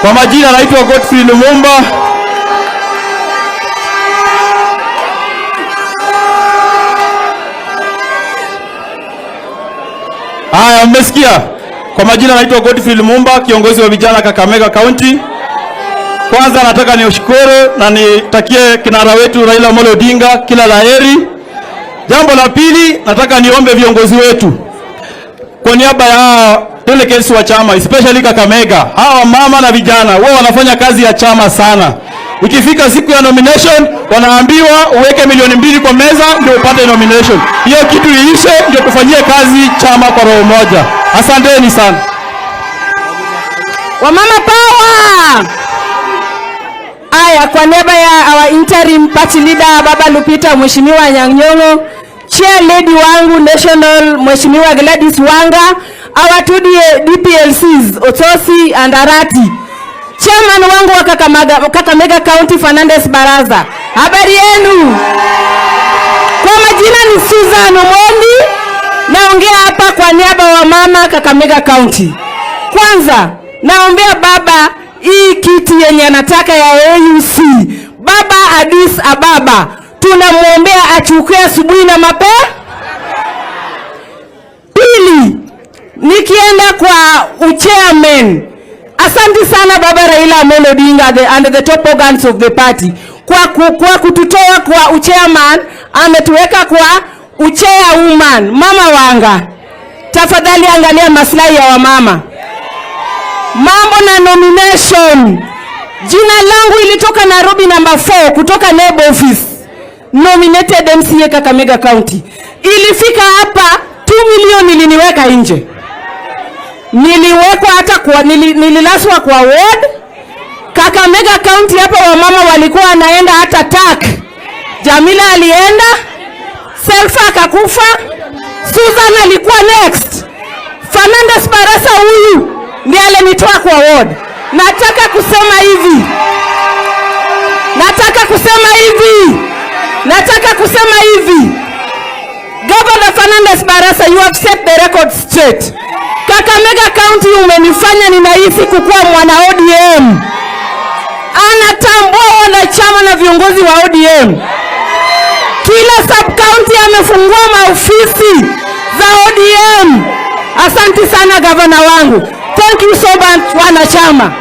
Kwa majina naitwa Godfrey Lumumba. Haya, mmesikia? Kwa majina naitwa Godfrey Lumumba, kiongozi wa vijana Kakamega County. Kwanza nataka niushukuru na nitakie kinara wetu Raila Amolo Odinga kila laheri. Jambo la pili, nataka niombe viongozi wetu kwa niaba ya delegates wa chama especially Kakamega, hawa mama na vijana wao wanafanya kazi ya chama sana. Ikifika siku ya nomination, wanaambiwa uweke 2 milioni kwa meza ndio upate nomination. Hiyo kitu iishe, ndio tufanyie kazi chama kwa roho moja. Asanteni sana. Wamama power! Aya, kwa niaba ya our interim party leader Baba Lupita Mheshimiwa Nyang'nyong'o, chair lady wangu national Mheshimiwa Gladys Wanga, our two DPLCs Otosi and Arati, chairman wangu wa Kakamega County Fernandez Baraza, habari yenu? Kwa majina ni Susan Omondi, naongea hapa kwa niaba wa mama Kakamega County. Kwanza naombea baba hii kiti yenye anataka ya AUC, baba Addis Ababa, tunamwombea achukue asubuhi na mapema. Pili, nikienda kwa uchairman, asante sana baba Raila Amolo Odinga and the top organs of the party kwa kututoa kwa uchairman, ametuweka kwa uchairwoman. Mama Wanga, tafadhali angalia maslahi ya wamama. Mambo na nomination, jina langu ilitoka Nairobi number 4 kutoka NEB office, nominated MCA Kakamega County, ilifika hapa 2 milioni iliniweka nje. Niliwekwa hata kwa nililaswa kwa ward Kakamega County. Hapa wamama walikuwa wanaenda hata tak. Jamila alienda, Selfa akakufa, Susan alikuwa next. Fernandez Barasa huyu ndiye alinitoa kwa ward. Nataka kusema hivi, nataka kusema hivi, nataka kusema hivi. Governor Fernandez Barasa, you have set the record straight. Kakamega County umenifanya ninahisi kukuwa mwana ODM. Anatambua wanachama na viongozi wa ODM. Kila sub county amefungua maofisi za ODM. Asante sana gavana wangu. Thank you so much wanachama.